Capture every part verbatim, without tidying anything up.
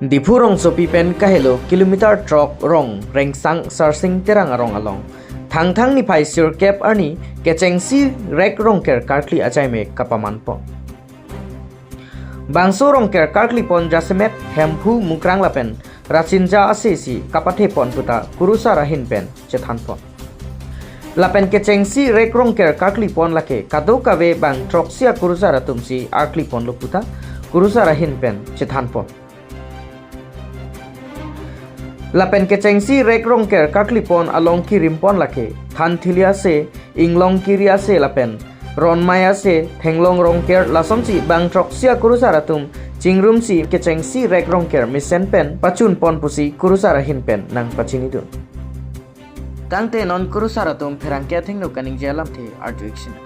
Diphu rongsopi pen kahelo kilometer throk Rongrengsang Sarsing Terang arong along Thangthang niphai sirkep arni kechengsi rek rongker karkli achaime kapamanpon. Bangso rongker karklipon jasemet Hemphu, Mukrang lapen Rasinja asesi kapathepon puta kurusar ahin pen chethanpon. Lapen kechengsi rek rongker karklipon lake kadokave bang throksi akurusar atumsi arklipon lo puta kurusar ahin pen chethanpon. Lapen kechengsi rek rongker karklipon along kirimpon lake Thanthili ase, Inglongkiri ase lapen Ronmai ase, Thenglong rongker lasonsi bang throksi akurusar atum chingrumsi kechengsi rek rongker mesen pen pachunpon pusi kurusar ahin pen nangpachinidun. Tangte non kurusar atum pherangke athengno kaningje alamthe arju-ik sinang.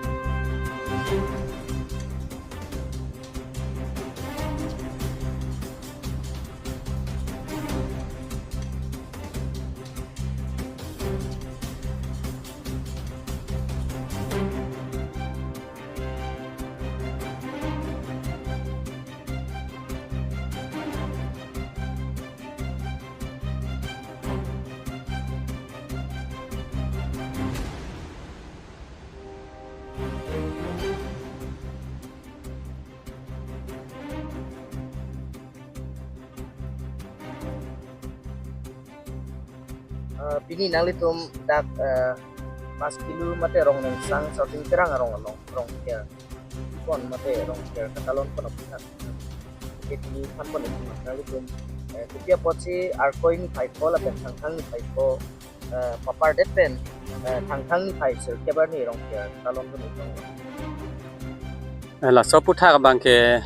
Eh, pini nanglitum dak, eh, pas kilo mate Rongrengsang Sarsing Terang arong along rongker pon mate rongker katalonpon aphuthak. Oke, pini thanpon isi mas nanglitum, eh, kopi apotsi Arkoi niphai pho lapen Thangthang niphai pho, eh, papardet pen, eh, Thangthang niphai sirkep arni rongker katalonpon isi. Eh, laso aphuthak abangke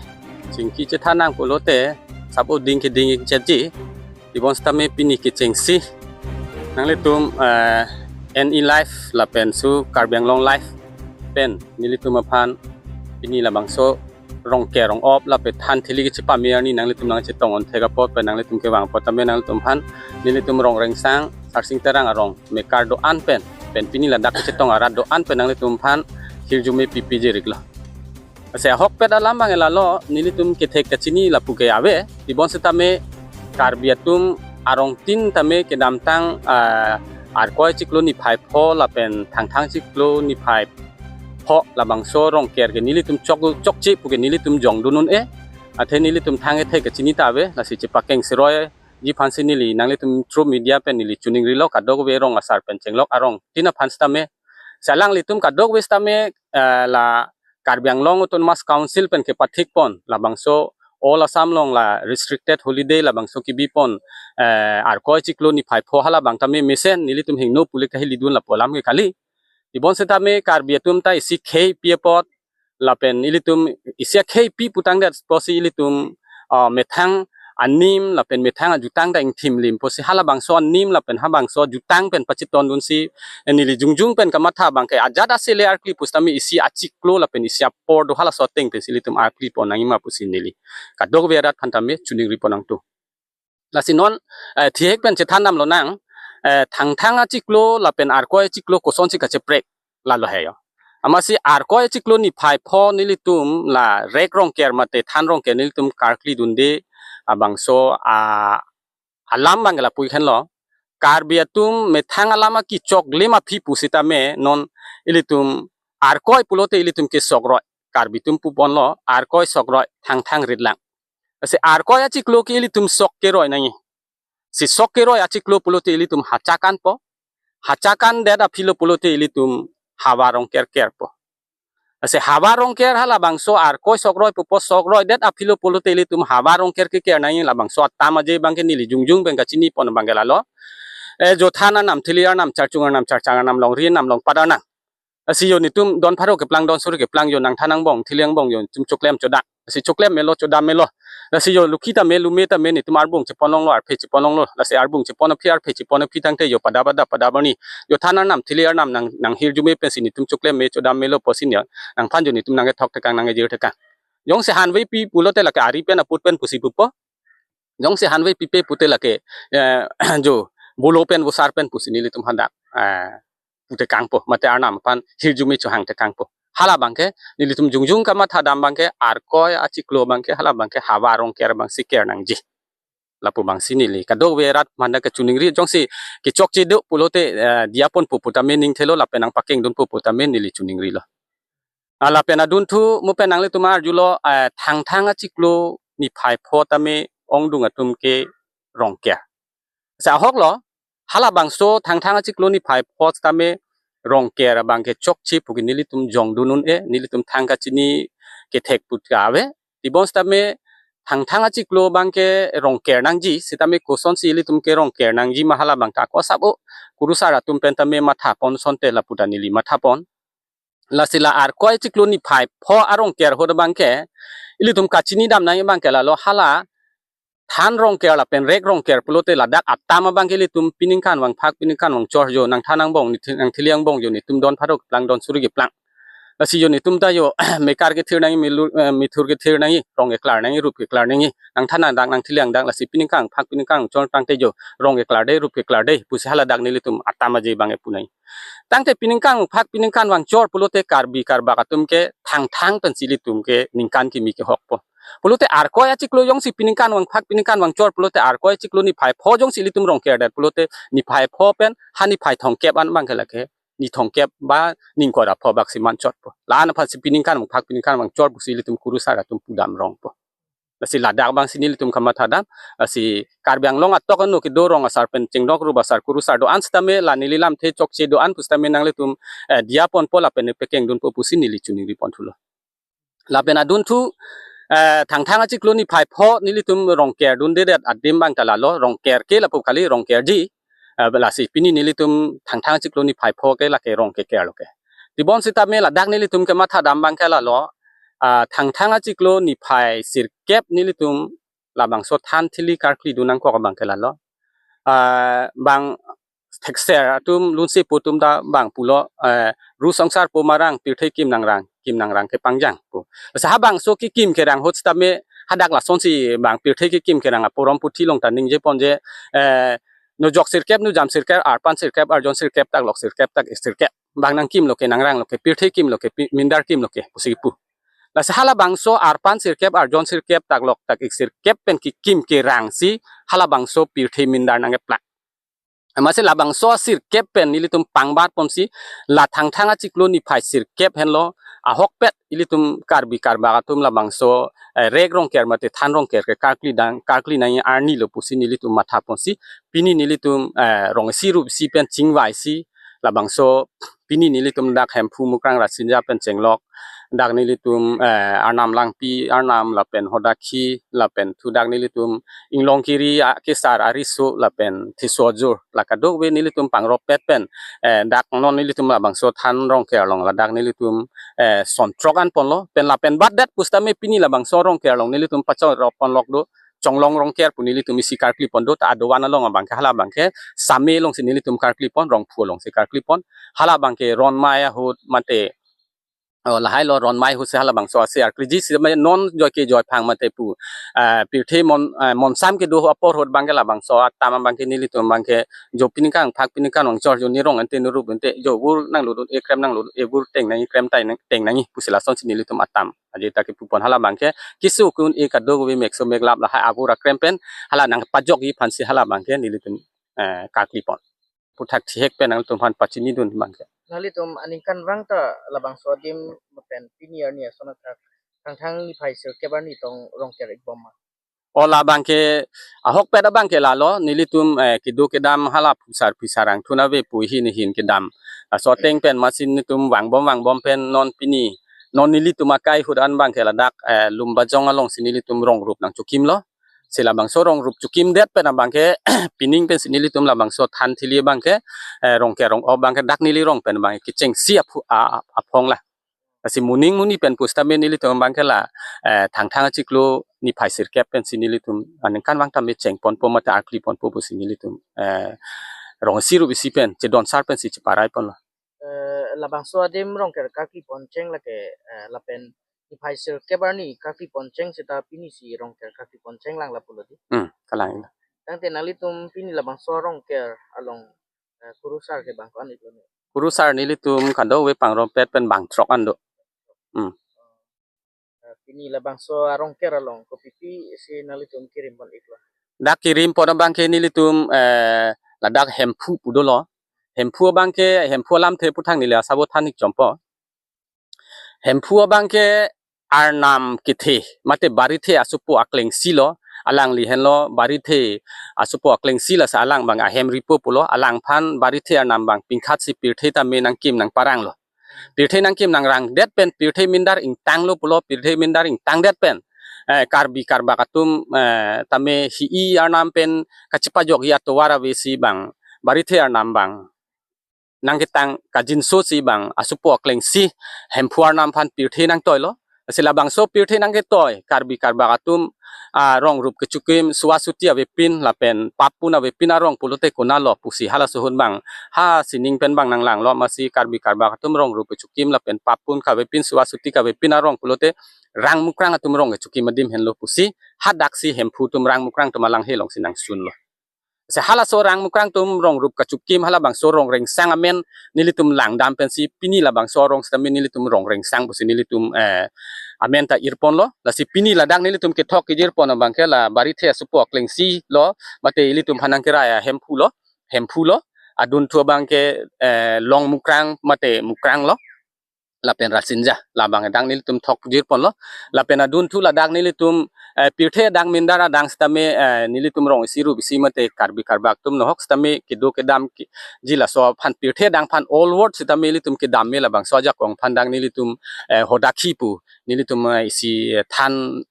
chingki chethan nang pulote sabo ding keding chetji. Tebon sitame pini kechengsi nanglitum, eh, N E Live lapen su Karbi Anglong Live pen nelitum aphan pini labangso rongker rong-op lapen Thanthili kechepame arni nanglitum nangchetong-on thek apot pen nanglitum kevang apot tame nanglitum aphan nelitum Rongrengsang Sarsing Terang arong mekar do-an pen, pen pini ladak kechetong arat do-an pen nanglitum aphan hirjume pipi jirik lo. Ase ahokpet alam abang lalo, nelitum kethek kachini lapu ke ave, tebon sitame Karbi atum arongtin tame kedamtang, ah, Arkoi chiklo niphai pho lapen Thangthang chiklo niphai pho labangso rongker ke nelitum chok, chokche pu ke nelitum jongdun un-e, athe nelitum thang kethek kachini ta ave, lasi chepakeng siroi ji aphansi neli nanglitum through media pen neli chiningrilo kadokave rong asar pen chenglok arongtin aphan sitame. Lasi alanglitum kadokave sitame, eh, la Karbi Anglong Autonomous Council pen kepathikpon labangso all Assam along la restricted holiday labangso kebipon, eh, Arkoi chiklo niphai pho halabang tame mesen nelitum hingno pulik kahilidun lapu alam ke kali. Tebon sitame Karbi atum ta isi khei pi apot lapen ilitum isi akhei pi putangdet apotsi ilitum, ah, methang anim lapen methang ajutang ta ingthim lim apotsi halabangso anim lapen habangso ajutang pen pachetongdunsi, eh, neli jongjong pen kamatha abangke ajat asele arkli pusitame isi achiklo lapen isi apor do halaso ateng pensi ilitum arklipon nangjima pusi neli kadokave arat aphan tame chiningripon nangtu. Lasi non, eh, thihek pen chethan damlonang, eh, Thangthang achiklo lapen Arkoi achiklo kosonsi kacheprek lalo he yo. Amatsi Arkoi achiklo niphai pho nelitum la rek rongker mate than rongker nelitum karkli dunde abangso, ah, alam abang lapu-ik henlo. Karbi atum methang alam akechok lim aphi pusitame non ilitum Arkoi pulote ilitum ke sok roi. Karbi atum puponlo Arkoi sok roi, Thangthang rit lang. Lasi Arkoi achiklo ke ilitum sok keroi nangji. Si sok keroi achiklo pulote ilitum hachakanpo. Hachakandet aphilo pulote ilitum havar rongker kerpo. Lasi havar rongker halabangso Arkoi sok roi pupo sok roidet aphilo pulote ilitum havar rongker keker nangji labangso atam aje abangke neli jongjong pen kachinipon abangke lalo. Eh, jothan arnam, thili arnam, charchung arnam, charchang arnam, longri arnam, longpat arnam. Lasi yo netum don pharo keplang don suri keplang yo nangthan angbong, thili angbong yo netum choklem chodak. Lasi choklem melo chodam melo. Lasi yo lukhi tame lume tame netum arbung chepon longlo arphe chepon longlo. Lasi arbung chepon aphi arphe chepon aphi tangte yo pada pada pada bani. Yo than arnam thili arnam nang, nanghirjume pensi netum choklem me chodam melo pusi yo nangphan yo netum nangkethok tekang nangkejir tekang. Jongsi hanvei pi pulote lake ari pen aput pen pusi pupo. Jongsi hanvei pipe pute lake, eh, jo, bolo pen vosar pen pusi nelitum hadak, eh, pu tekangpo, mate arnam aphan hirjume chohang tekangpo. Halabangke, nelitum jongjong kamatha dam abangke, Arkoi achiklo abangke, halabangke, havar rongker abangsi ker nangji. Lapu abangsi neli kadokave rat manda kachiningri, jongsi kechokche do pulote, eh, diya ponpo pu tame ning thelo, lapen nangpakeng dunpo pu tame neli chiningrilo. Ah, lapen adunthu mo pen nanglitum arjulo, eh, Thangthang achiklo niphai pho tame ongdung atum ke Rongker. Sa ahoklo, halabangso Thangthang achiklo niphai pho tame Rongker abangke chokche puke nelitum jongdun un-e, nelitum thang kachini kethek put ka ave. Tebon sitame Thangthang achiklo abangke Rongker nangji, sitame kosonsi ilitum ke Rongker nangji ma halabang ta ko sabo, kurusar atum pen tame matha pon sonte lapu ta neli matha pon. Lasi la Arkoi achiklo niphai pho a-Rongker ahut abangke, ilitum kachini dam nangji abangke lalo hala than Rongker lapen rek Rongker pulote ladak atam abangke ilitum piningkan vangphak piningkan vangchor jo nangthan angbong nangthili angbong jo netum don pharo keplang don suri keplang. Lasi jo netum ta jo mekar kethir nangji, melu-, eh, methur kethir nangji, rong keklar nangji, rup keklar nangji, nangthan nangdak nangthili nangdak, lasi piningkan phak piningkan vangchor tangte jo rong keklar de, rup keklar de pusi haladak nelitum atam aje abangke pu nangji. Tangte piningkan phak piningkan vangchor pulote Karbi Karbak atum ke Thangthang pensi ilitum ke ningkan kimi kehokpo. Pulote Arkoi achiklo jongsi piningkan vangphak piningkan vangchor pulote Arkoi achiklo niphai pho jongsi ilitum Rongker det pulote niphai pho pen ha niphai thomkep an abangke lake ni thomkep ba ni ingkoi ra pho bak si manchotpo. La-an aphansi piningkan vangphak piningkan vangchor pusi ilitum kurusar atum pudam rongpo. Lasi ladak abangsi nelitum kamatha dam, lasi Karbi Anglong atok ano kedo rong asar pen chengnok rup asar kurusar do-an sitame la neli lamthe chokche do-an pusitame nanglitum, eh, diya ponpo lapen pekeng dunpo pusi neli chiningri ponthulo. Lapen adunthu, eh, Thangthang achiklo niphai pho nelitum Rongker dundedet adim abang ta lalo, Rongker ke lapu kali Rongkerji, eh, lasi pini nelitum Thangthang achiklo niphai pho ke lake Rongker lo ke. Tebon sitame ladak nelitum kematha dam abangke lalo, ah, Thangthang achiklo niphai sirkep nelitum labangso than thili karkli dun nangkok abangke lalo. Ah, bang thekser atum lunse pu atum ta bang pulo, eh, ru songsar po marang pirthe kim nangrang, kim nangrang kepangjang pu. Sa habangso kekim kerang ahut sitame hadak lasonsi bang pirthe kekim kerang aporom puthi along ta ningje pon je, eh, nujok sirkep, nujam sirkep, arpan sirkep, arjon sirkep, taklok sirkep, tak-ik sirkep. Bang nangkim lo ke nangrang lo ke, pirthe kim lo ke, pi-, mindar kim lo ke, pusi pu. Lasi halabangso arpan sirkep, arjon sirkep, taklok tak-ik sirkep pen kekim kerangsi halabangso pirthe mindar nangkeplak. Amatsi labangso sirkep pen nelitum pangbar ponsi la Thangthang achiklo niphai sirkep henlo ahokpet ilitum Karbi Karbak atum labangso, eh, rek Rongker mate than Rongker ke karkli dang, karkli nangji arni lo pusi nelitum matha ponsi pini nelitum, eh, rong isi rup isi pen chingvaisi labangso pini nelitum dak Hemphu, Mukrang, Rasinja pen chenglok, dak nelitum, eh, Arnam Langpi, Arnam lapen Hodakhi, lapen thu dak nelitum Inglongkiri, a, kesar ariso lapen Theso ajur, la kadokave nelitum pangropet pen, eh, dak non nelitum labangso than Rongker along ladak nelitum, eh, son throk an ponlo, pen lapen batdet pusitame pini labangso Rongker along nelitum pachongrop ponlok do, Chonglong Rongker pu nelitum isi karkli pon do, ta adovan along abangke hala abangke Same alongsi nelitum karkli pon, Rongphu alongsi karkli pon, hala abangke Ronmai ahut mate, oh, lahai lo Ronmai ahutsi halabangso ase arkliji sitame non joike joiphang mate pu, eh, pirthe mon, eh, monsam kedo apor ahut abangke labangso atam abangke nelitum abangke jo piningkan phak piningkan vangchor jo nirong ante nirup ante jo vur nanglut un-e, krem nanglut un-e, vur teng nangji, krem tai nang, teng nangji pusi lasonsi nelitum atam aje ta kepu pon, hala abangke keso ke un-e kadokave mekso meklap lahai avur akrem pen hala nangpajokji aphansi hala abangke nelitum, eh, karkli pon. Aphuthak thihek pen nangtum aphan pachini dun abangke. Nanglitum aningkanvang ta labangso adim pen pini arni ason athak Thangthang niphai sirkep arni tong Rongker-ik bom ma? O, labangke ahokpet abangke lalo, nelitum, eh, kedo kedam hala phusar phisar angthun ave pu ahin ahin kedam. Laso ateng pen amatsi nelitum vangbom vangbom pen non pini, non nelitum akai ahut an abangke ladak, eh, Lumbajong alongsi nelitum rong rup nangchokimlo. Si labangso rong rup chokimdet pen abangke pining pensi nelitum labangso than thili abangke, eh, Rongker rong-op abangke dak neli rong pen abangke kechengsi aphu-, a, a, aphong la. Lasi moning moni pen pusitame nelitum abangke la, eh, Thangthang achiklo niphai sirkep pensi nelitum aningkanvang tame cheng ponpo mate arkli ponpo pusi nelitum, eh, rong isi rup isi pen chedon sar pensi cheparai ponlo. Eh, labangso adim Rongker karkli pon cheng lake, eh, lapen niphai sirkep arni karkli pon cheng seta pini si Rongker karkli pon cheng lang lapulo di. Hmm, kalang ilo. Tangte nanglitum pini labangso Rongker along, eh, kurusar ke bang ko-an-iklo ne? Kurusar nelitum kadokave pangropet pen bang throk an do. Hmm. Eh, pini labangso a-Rongker along kopipi si nanglitum kirim pon-iklo? Dak kirim pon abangke nelitum, eh, ladak Hemphu pu dolo. Hemphu abangke, Hemphu alamthe aputhak neli asabo than-ik chompo. Hemphu abangke arnam kethe, mate Barithe asopo aklengsi lo, alangli henlo Barithe asopo aklengsi, lasi alang abang ahem ripo pulo, alangphan Barithe arnam abang pingkhat si pirthe tame nangkim nangparang lo. Pirthe nangkim nangrang det pen pirthe mindar ingtang lo pulo, pirthe mindar ingtang det pen, eh, Karbi Karbak atum, eh, tame hi-i arnam pen kachepajokji atovar ave si abang Barithe arnam abang nangketang kajinso si abang asopo aklengsi Hemphu arnam aphan pirthe nangtoi lo. Lasi labangso pirthe nangketoi Karbi Karbak atum, ah, rong rup kechokim Suwasuti avepin lapen Papun avepin arong pulote konat lo pusi halaso ahut abang, ha sining pen abang nanglang lo, amatsi Karbi Karbak atum rong rup kechokim lapen Papun kavepin Suwasuti kavepin arong pulote Rangmukrang atum rong kechokim adim henlo pusi, hadak si Hemphu atum Rangmukrang atum alanghe alongsi nangsun lo. Lasi halaso Rangmukrang atum rong rup kechokim, halabangso Rongrengsang amen nelitum langdam pensi pini labangso arong sitame nelitum Rongrengsang pusi nelitum, eh, amen ta ir pon lo. Lasi pini ladak nelitum kethok kejir pon abangke la Barithe asopo aklengsi lo, mate ilitum aphan nangkerai a Hemphu lo, Hemphu lo. Adunthu abangke, eh, Longmukrang mate Mukrang lo, lapen Rasinja, labang adang nelitum thok jir pon lo. Lapen adunthu ladak nelitum, eh, pirthe adang mindar adang sitame, eh, nelitum rong isi rup isi mate Karbi Karbak atum nohok sitame kedo kedam ke-, ji laso aphan pirthe adang aphan Old Word sitame nelitum kedam me, labangso ajakong aphan adang nelitum, eh, Hodakhi pu nelitum, eh, isi, eh, than,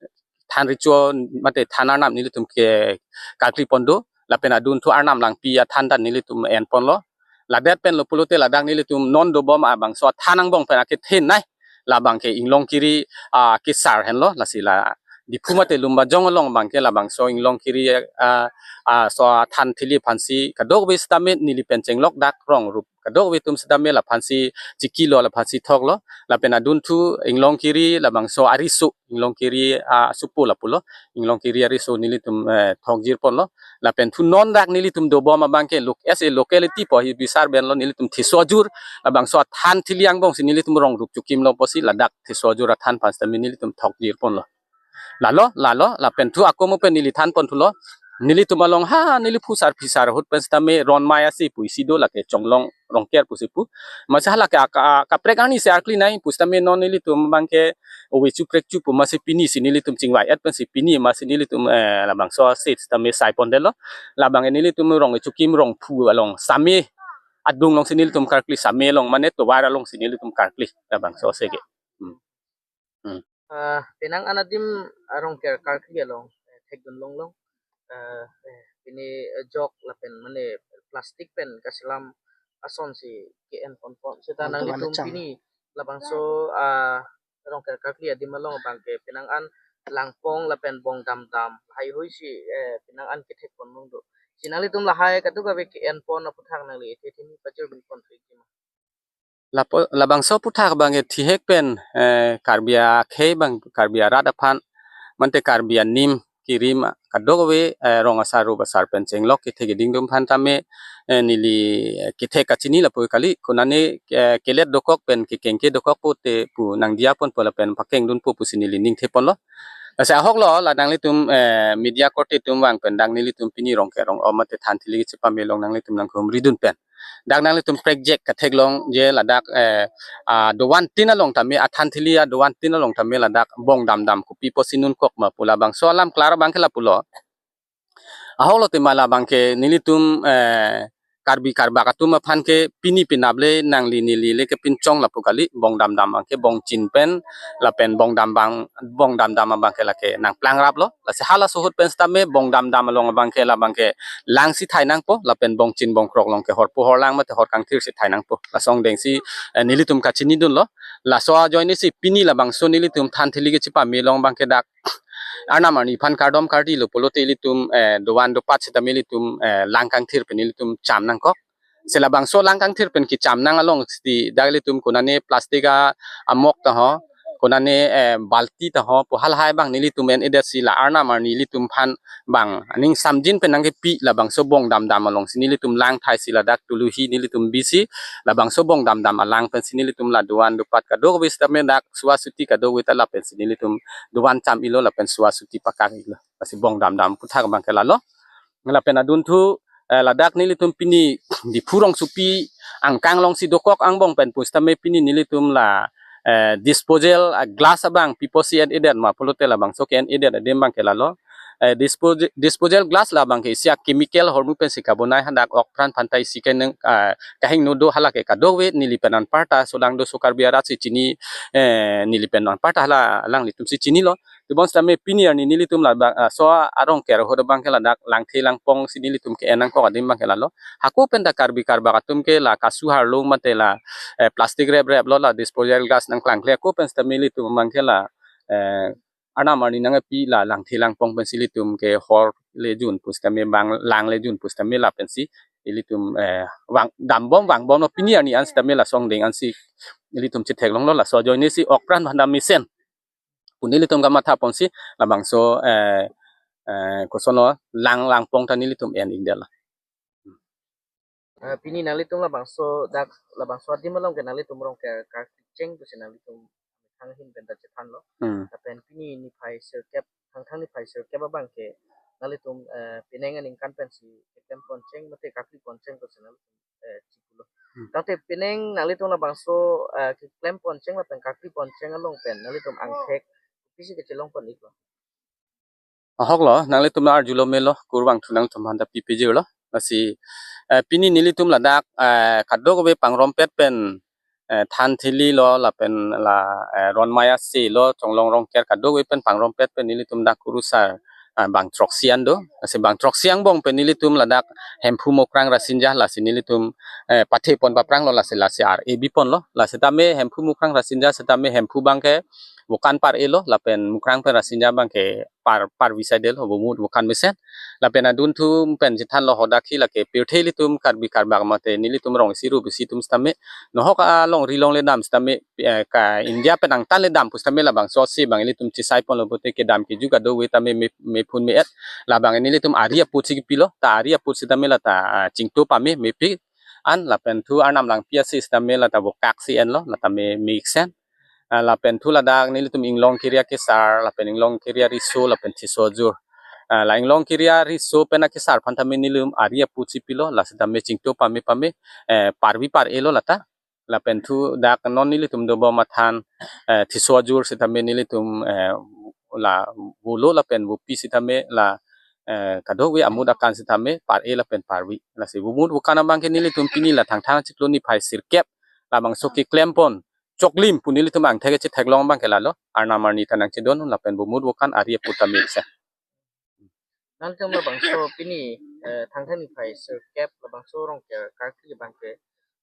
than recho mate than arnam nelitum ke karkli pon do. Lapen adunthu Arnam Langpi athan ta nelitum en pon lo. Ladet pen lo pulote ladak nelitum non dobom abangso athan angbong pen akethenei, labangke Inglongkiri, ah, kesar henlo, lasi la Diphu mate Lumbajong along abangke labangso Inglongkiri, ah, ah, so athan thili aphansi kadokave sitame neli pen chenglok dak rong rup kadokave atum sitame laphansi chiki lo, laphansi thok lo. Lapen adunthu Inglongkiri labangso ariso, Inglongkiri, ah, asopo lapulo, Inglongkiri ariso nelitum, eh, thok jir pon lo. Lapen thu non dak nelitum dobom abangke lok-, as a locality po hi bisar ben lo, nelitum Thesojur labangso athan thili angbong si nelitum rong rup chokim lo pusi ladak Thesojur athan aphan sitame nelitum thok jir pon lo. Lalo, lalo, lapen thu ako mo pen neli than pon thulo. Nelitum along ha, neli phusar phisar ahut pen sitame Ronmai asi pu isi do, lake Chonglong Rongker pusi pu. Amatsi halake aka, kaprek arni si arklinei pu sitame non nelitum abangke ove chu prek chu pu, amatsi pini si nelitum chingvai-et pensi pini amatsi nelitum, eh, labangso asi sitame sai pon det lo. Labang nelitum rong kechokim Rongphu along Same adung alongsi nelitum karkli, Same along mane tovar alongsi nelitum karkli labangso asi ke. Hmm. Hmm. Ah, penang an adim, ah, Rongker karkli along, eh, thekdun longlong. Eh, eh, pini, eh, jok lapen mane plastic pen kachelam asonsi ke-en pon pon. Seta nangtum nanglitum chang. Pini labangso, ah, Rongker karkli adim along abangke penang an langpong lapen bong damdam haihui si, eh, penang an kethek pon long do. Si nanglitum lahai kadokave ke-en pon aputhak nangli ethe thini pajir bin pon thu-ik ma? Lapo-, labangso aputhak abangke thihek pen, eh, Karbi akhei abang, Karbi arat aphan, mate Karbi anim kirim kadokave, eh, rong asar rup asar pen chenglok kethe keding atum aphan tame, eh, neli, eh, kethe kachini lapu kali, konane, eh, kelet dokok pen kekengke dokok pute pu nangdiya ponpo lapen pakeng dunpo pusi neli ningthe pon lo. Lasi ahok lo, la nanglitum, eh, media korte atum vang pen dak nelitum pini Rongker rong-om mate than thili kachepame along nanglitum nangkehumri dun pen, dak nanglitum prekjak katheklongji ladak, eh, ah, dovan tin along tame, athan thili adovan tin along tame ladak bong damdam kopi pusi nunkok ma pu labangso alam klar abangke lapulo. Ahok lo tema labangke nelitum, eh, Karbi Karbak atum aphan ke pini penap le nangli neli le kepinchong lapu kali, bong damdam abangke bong chin pen lapen bong dam abang, bong damdam abangke lake nangplangrap lo. Lasi halaso ahut pen sitame bong damdam along abangke labangke lang si thai nangpo, lapen bong chin bong krok along ke horpo horlang mate hor kangthir si thai nangpo. Laso angdeng si, eh, nelitum kachini dun lo. Laso ajoine si pini labangso nelitum than thili kachepame along abangke dak arnam arni aphan kardom kardi lo pulote ilitum, eh, dovan dopat sitame ilitum, eh, lang kangthir pen ilitum cham nangkok. Si labangso lang kangthir pen kecham nang along si dak ilitum konane plastic a amok ta ho, konane, eh, balti ta ho, pu halahai abang nelitum en-edet si la arnam arni ilitum aphan abang aning samjin pen nangkepi labangso bong damdam alongsi nelitum lang thai si ladak tuluhi nelitum bisi labangso bong damdam alang pensi nelitum la dovan dopat kadokave sitame dak Suwasuti kadokave ta lapensi nelitum dovan cham-ilo lapen Suwasuti pakak-ilo. Lasi bong damdam aputhak abangke lalo. Lapen adunthu, eh, ladak nelitum pini Diphu rongsopi angkang alongsi dokok angbong pen pusitame pini nelitum la, eh, disposal, ah, glass abang piposi en-edet ma pulote labangso ke en-edet adim abangke lalo. Eh, disposal, disposal glass labangke isi a-chemical ahormu pensi kabonai, hadak okpran aphanta isi keneng, ah, kahingno do, halake kadokave neli pen anparta so lang do, so Karbi arat si chini, eh, neli pen anparta hala alanglitum si chinilo. Tebonsitame pini arni nelitum labang, ah, so arongker ahut abangke ladak Langthe Langpong si nelitum ke-en nangkok adim abangke lalo. Hako penta Karbi Karbak atum ke la kasu harlung mate la, eh, plastic rep rep lo, la disposal glass nangklangkle, hako pen sitame nelitum abangke la, eh, arnam arni nangkepi la Langthe Langpong pensi ilitum ke hor le jun pusitame, bang lang le jun pusitame lapensi ilitum, eh, vang dambom vangbomlo, pini arni an sitame laso angdeng ansi ilitum chetheklonglo. Laso ajoinesi okpran aphanta mesen pu nelitum kamathaponsi labangso, eh, eh, kosonlo, Lang Langpong ta nelitum en-ikdetlo. Eh, pini nanglitum labangso dak, labangso adim along ke nanglitum rongker karkli cheng pusi nanglitum methang ahin penta chethanlo. Hmm. Lapen pini niphai sirkep, Thangthang niphai sirkep abangke nanglitum, eh, penang aningkan pensi keklempon cheng mate karklipon cheng pusi nanglitum, eh, chipulo. Hmm. Tangte penang nanglitum labangso, eh, keklempon cheng lapen karklipon cheng along pen nanglitum angthek kopisi kachelongpon-iklo? Ahoklo, nanglitum arjulo melo, kurvangthu nangtum aphanta pipejirlo. Lasi, eh, pini nelitum ladak, eh, kadokave pangrompet pen, eh, Thanthili lo, lapen la, eh, Ronmai Ase lo, Chonglong Rongker kadokave pen pangrompet pen nelitum dak kurusar, ah, bang throksi an do. Lasi bang throksi angbong pen nelitum ladak Hemphu Mukrang Rasinja, lasi nelitum, eh, pathepon papranglo, lasi, lasi ar-e biponlo. Lasi tame Hemphu Mukrang Rasinja sitame Hemphu abangke vokan par-elo, lapen Mukrang pen Rasinja abangke par, parvi saidelo, Vomut vokan mesen. Lapen adunthu pen chethanlo, hadak hi lake pirthe ilitum Karbi Karbak mate nelitum rong isi rup isi atum sitame, nohok alongri along le dam sitame, eh, ka India pen angtan le dam pusitame labangso si abang ilitum chesaiponlo, pulote kedam keju kadokave tame me, mephun me-et. Labang nelitum ari aputsi kepilo, ta ari aput sitame lata, ah, chingto pame, mepik an, lapen thu arnam langpi asi sitame lata vokak si enlo, lata me, meksen. Ah, lapen thu ladak nelitum Inglong Kiri akesar, lapen Inglong Kiri ariso, lapen Thiso ajur. Ah, la Inglong Kiri ariso pen akesar aphan tame nelitum ari aputsi pilo, la sitame chingto pame pame, eh, parvi par-elo lata. Lapen thu dak non nelitum dobom athan, eh, Thiso ajur sitame nelitum, eh, la volo lapen vopi sitame la, eh, kadokave amut akan sitame par-e lapen parvi. Lasi Vomut vokan abangke nelitum pini la Thangthang achiklo niphai sirkep labangso keklempon choklim pu nelitum angthek chetheklong abangke lalo, arnam arni ta nangchedon lapen Vomut vokan ari aput ta meksen. Nangtum labangso pini, eh, Thangthang niphai sirkep labangso rongker karkli abangke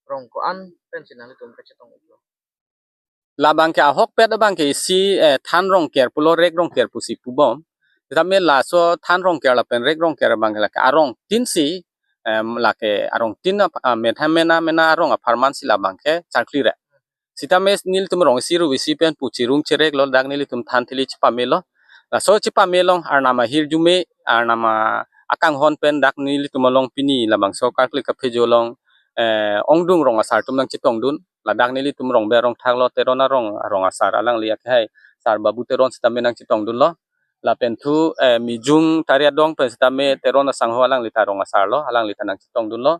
rong ko-an pensi nanglitum kachetong-iklo? Labangke ahokpet abangke isi, eh, than rongker pulo rek rongker pusi pubom. Tame laso than rongker lapen rek rongker abangke lake arong tin si, em, lake arong tin ap-, ah, mena mena mena arong apharman si labangke charkli re. Sitame nelitum rong isi rup isi pen pu chirung chireklo, dak nelitum Thanthili chepamelo. Laso chepame along arnam ahirjume, arnam a-, akanghon pen dak nelitum along pini labangso karkli kaphejo along, eh, ongdung rong asar atum nangchetongdun. Ladak nelitum rong ber rong thaklo, Teron arong, arong asar alangli akehai Sar Babu Teron sitame nangchetongdunlo. Lapen thu, eh, Mijung Tari Adong pen sitame Teron asangho alangli ta rong asarlo, alangli ta nangchetongdunlo.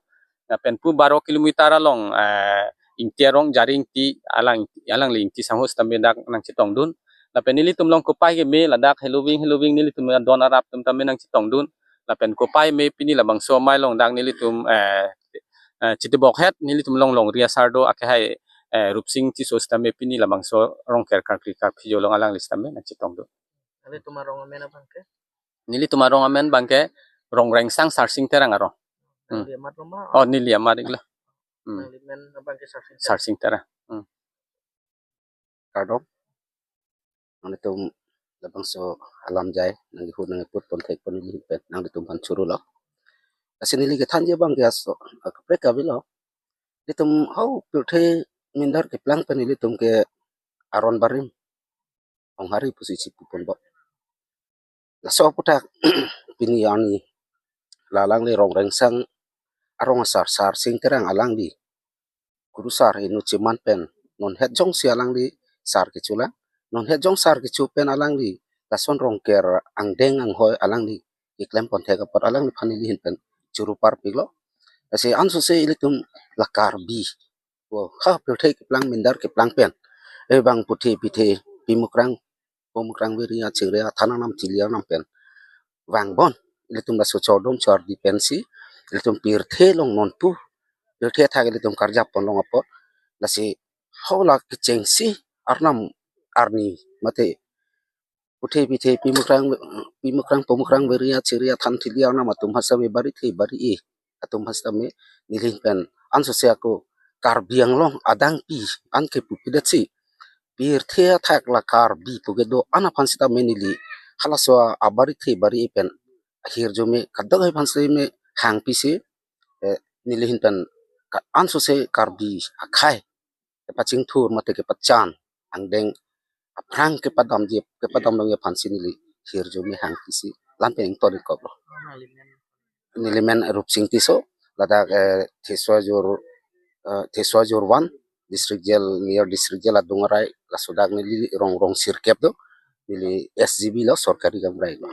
Lapen pu baro kilometer along, eh, Ingti arong, Jari Ingti, alang, alangli Ingti sangho sitame dak nangchetongdun. Lapen nelitum along kopai keme ladak heloving heloving nelitum adon arap atum tame nangchetongdun. Lapen kopai me pini labangso amei along dak nelitum, eh, eh, chitibok het nelitum along longri asar do akehai, eh, Rupsing Tisso sitame pini labangso rongker karkli karphijo along alangli sitame nangchetongdun. Nelitum arong amen abangke? Nelitum arong amen abangke Rongrengsang Sarsing Terang arong. Hmm. Nangli amat lo ma? Oh, neli amat iklo. Hmm. Nangli men abangke Sarsing Terang. Sarsing Terang. Hmm. Kardom. Nanglitum labangso alam jai nangkehut nangkeput pon thekpon neli pen nanglitum aphan chorolo. Lasi neli kethanji abangke laso, ah, kaprek kavelo. Nelitum hau pirthe mindar keplang pen nelitum ke aron barim Honghari pusi chipu ponbom. Laso aputhak pini arni la alangli Rongrengsang arong asar Sarsing Terang alangli kurusar inut cheman pen non het jongsi alangli sar kecholang, non het jong sar kecho pen alangli lason rongker angdeng anghoi alangli keklem pon thek apot alangliphan neli ahin pen choro parpiklo. Lasi ansose ilitum la Karbi, o ha pirthe keplang mindar keplang pen, e bang puthe pithe pimukrang pomukrang veri achingri athan arnam thili arnam pen vangbom, ilitum laso chodom chordi pensi ilitum pirthe along nonpu, pirthe athak ilitum karjap pon long apot, lasi hala kechengsi arnam arni mate puthe pithe pimukrang pimukrang pomukrang veri achingri athan thili arnam atum aphan sitame barithe bari-e atum aphan sitame neli ahin pen ansose ako Karbi Anglong adangpi an kepu pidetsi pirthe athak la Karbi pu kedo an aphan sitame neli halaso abarithe bari-e pen ahirjume kadokave aphan sitame hangpisi, eh, neli ahin pen ka ansose Karbi akhei kepachingthur mate kepachan angdeng aphrang kepadamji kepadam longji aphansi neli ahirjume hangpisi la-an pen ington-ik koklo. Neli men Rupsing Tisso, ladak, eh, Theswajur, eh, Theswajur one, District Jail, near District Jail adung arai, laso dak neli rong rong sirkep do, neli S G B lo, sorkari gamrai lo.